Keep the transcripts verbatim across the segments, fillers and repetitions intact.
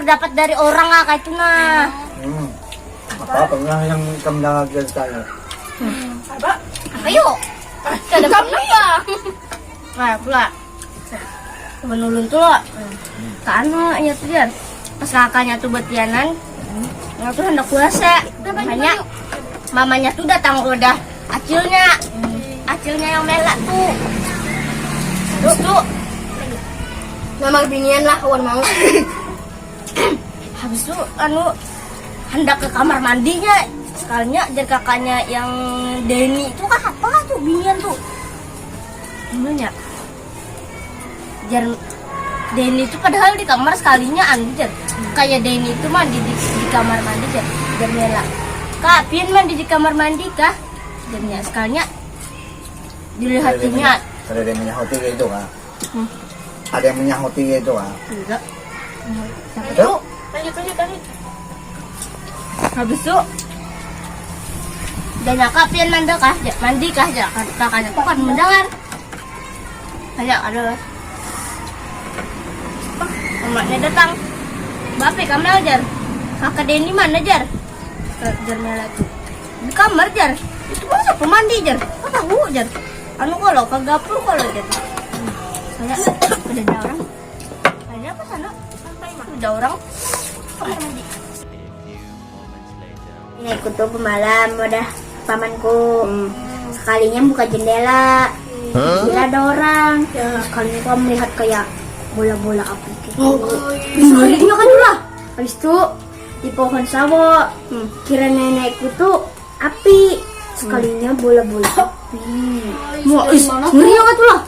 dapat dari orang lah kayak itu nah. Hmm. Apa pernah yang ikam dengar ceritanya? Apa? Ayo. Kada pernah. Nah, pula. Teman ulun tuh, kan, ya tuh, Jar. Pas kakaknya tuh betianan, nah, tuh hendak puasa. Makanya mamanya tuh datang udah acilnya. Acilnya yang mela tuh. Terus tuh, nama binian lah, kawan mau. Habis tuh, anu, hendak ke kamar mandinya. Sekalinya, jar kakaknya yang Denny itu kan, apa tuh, binian tuh. Namanya. Jar Denny itu padahal di kamar, sekalinya anu, jar. Kayak Denny itu mandi di, di kamar mandi, jar. Jar Mela. Kak, pian mandi di kamar mandi kah? Jarnya sekalinya dilihat. Ada yang menyahuti kayak itu, Kak. Hmm. Ada yang menyahuti kayak itu, Kak. Enggak. Itu. Lanjut, lanjut, lanjut. Habis itu, dan nyaka pian mandi kah? Ja-, mandi kah? Ja-, kakaknya tuh kan mendengar. Tanya ada lah. Mamanya datang. Bape kamar, jar. Kakak Denny mana, jar? Jar Mela tuh. Di kamar, jar. Itu mah siapa mandi, jar? Kau tahu, jar. Anu kalau ke dapur kalau, jar. Saya ada orang. Ada apa sana? Ada orang. Kamar mandi. Ini aku tuh pemalam udah pamanku. Sekalinya buka jendela. Kira ada orang. Sekalinya aku melihat kayak bola-bola api gitu. Sekalinya kan lah. Habis itu di pohon sawo. Kira nenekku tuh api. Sekalinya bola-bola api. Wah, ih, ngeri banget tuh lah.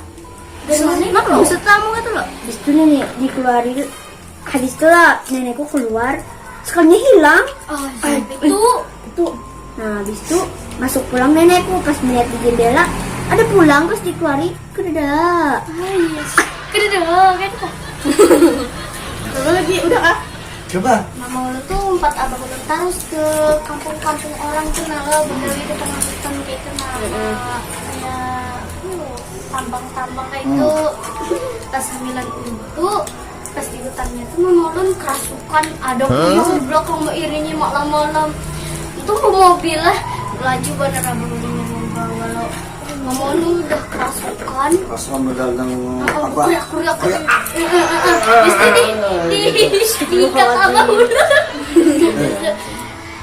Dari mana? Kenapa? Maksud kamu gitu loh. Habis itu nenek dikeluarin. Habis itu lah nenekku keluar. Sekalinya hilang. Oh, itu. Itu. Nah, habis itu masuk pulang nenekku, pas melihat di jendela ada pulang, terus dikeluarin. Kedada. Kedada, kayak gitu. Coba lagi, udah kah? Coba. Mama ulun tuh empat abah ulun terus ke kampung-kampung orang tuh, nah, lo begawi di tengah hutan kayak itu, nah. Kayak, uh, tambang-tambang kayak itu. Pas sembilan itu, pas di hutannya tuh mama ulun kerasukan, ada kuyuh di belakang, mairingi malam-malam. Itu mobil lah, laju banar abah ulun yang membawa lo. Mama ulun udah kerasukan. Kerasukan modal nang apa? Kuriak-kuriak. Habis itu di, di, diikat abah ulun.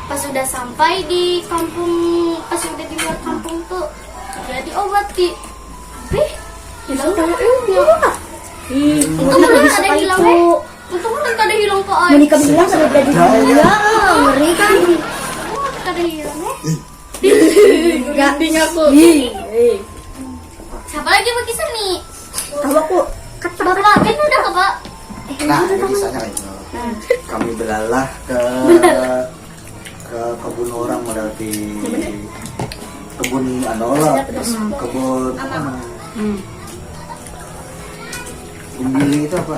Pas sudah sampai di kampung, pas sudah di luar kampung tuh, jadi obat ki. Ih, hilang tuh. Ih, untung kan ada hilang, eh. Untung kan kada hilang, Pak, ai. Menikah bilang kada jadi hilang, ngeri kan? Untung kan kada hilang, eh. Enggak. Merinding aku. Ih, eh. Siapa lagi bagi seni? Tahu aku. Bapak kan udah ke, Pak. Nah, jadi sana itu. Kami belalah ke, ke kebun orang, modal di kebun anu lah. Kebun apa namanya? Gumbili itu apa?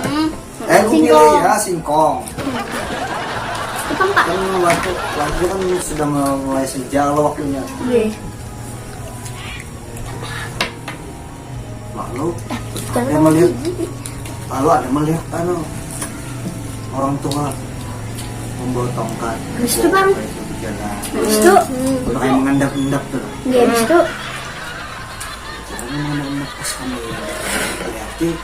Eh, gumbili ya, singkong. Kan waktu, waktu kan sudah mulai senja lo waktunya. Lalu ada melihat, lalu ada melihat anu, orang tua membawa tongkat. Habis itu, Bang. Habis itu di jalan. Habis itu. Udah kayak mengendap-endap tuh. Iya, habis itu. Pokoknya mengendap-endap pas kami lihat,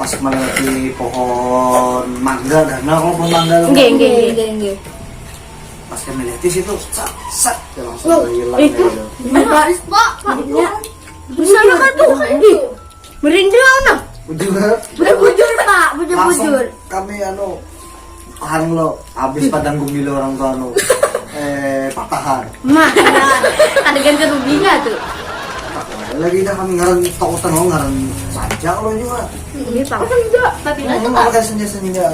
pas melewati pohon mangga dah. Nah, kalau pohon mangga tuh. Nggih, nggih, nggih, nggih. Pas kami lihat di situ, sat, sat, ya langsung hilang itu. Pak, Pak, Pak. Bisa apa tuh? Ih, merinding aku nah. Bujur. Bujur, Pak, bujur, bujur. Kami anu, paham lo, habis padang gumbili orang tua anu, eh, patahan. Nah, ya. Ada ganti ruginya tuh. Lagi dah kami ngaran takutan lo, ngaran saja lo juga. Iya, Pak. Apa enggak? Tapi itu, Pak. Pakai senja-senja.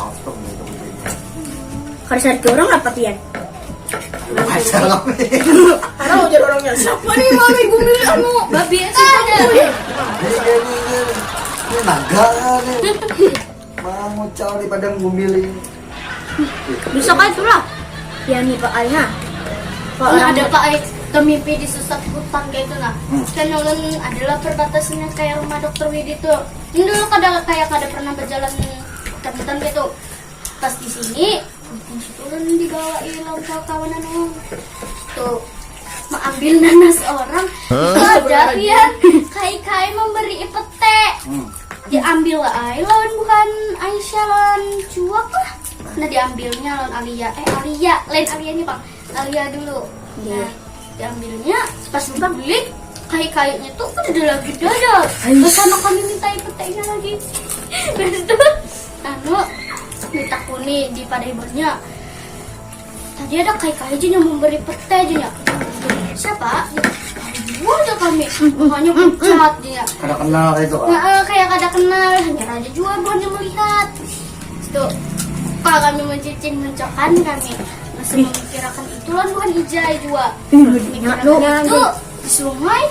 Laptop gitu. Kada sarik orang apa pian? Pacar kami. Karena ujar orangnya, siapa nih mami gumbili anu? Babi itu ada. Ini, ini, ini, ini naga nih. Mau ngucal di padang gumbili. Bisa kan itulah. Ya nih, Pak Ai, nah. Ini ada, Pak Ai, kemimpi di susat hutan kayak itu nah. Kan ulun adalah perbatasannya kayak rumah dokter Widi tuh. Ini dulu kada, kayak kada pernah berjalan Sambutan gitu. Pas di sini, itu ulun dibawa lawan kawan-kawanan ulun. Tuh, maambil nanas orang. Ada pian kai-kai memberi pete. Diambil ai lawan buhan Aisyah lawan Juak lah. Nah, diambilnya lawan Alia. Eh, Alia, lain Alia ni, Bang. Alia dulu. Nah, diambilnya pas bulik, kai-kainya tuh kan ada lagi dada. Terus sama kami minta petenya lagi. Terus tuh, anu, ditakuni di pada ibunya. Tadi ada kai-kai aja yang memberi pete aja ya. Siapa? Dua aja kami. Mukanya pucat dia. Kada kenal itu. Nah, eh, kayak kada kenal, hanya aja juga bukannya melihat. Itu, pak, kami mencicing mencokan kami masih memikirkan itu lah bukan ijai juga. Memikirkan itu di sungai.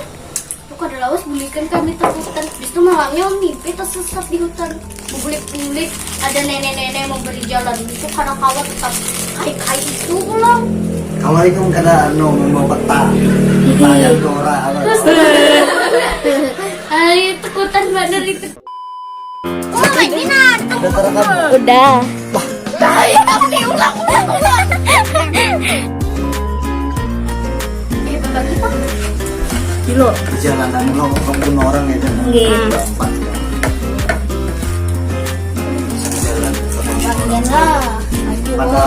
Itu kada lawas bulikan kami takutan. Habis itu malamnya mimpi tersesat di hutan. Bulik-bulik ada nenek-nenek memberi jalan itu karena kawan tetap kai-kai itu pulang. Kalau itu kada anu membawa peta. Peta yang Dora apa? Ay, takutan bener itu. Oh my god. Ada terekam. Udah. Dah, ya, diulang, ulang, ulang. Eh, berbagi, Pak. Dulu. Perjalanan lo membunuh orang itu. Nggih. Berempat. Jalan. Bagian lah. Pada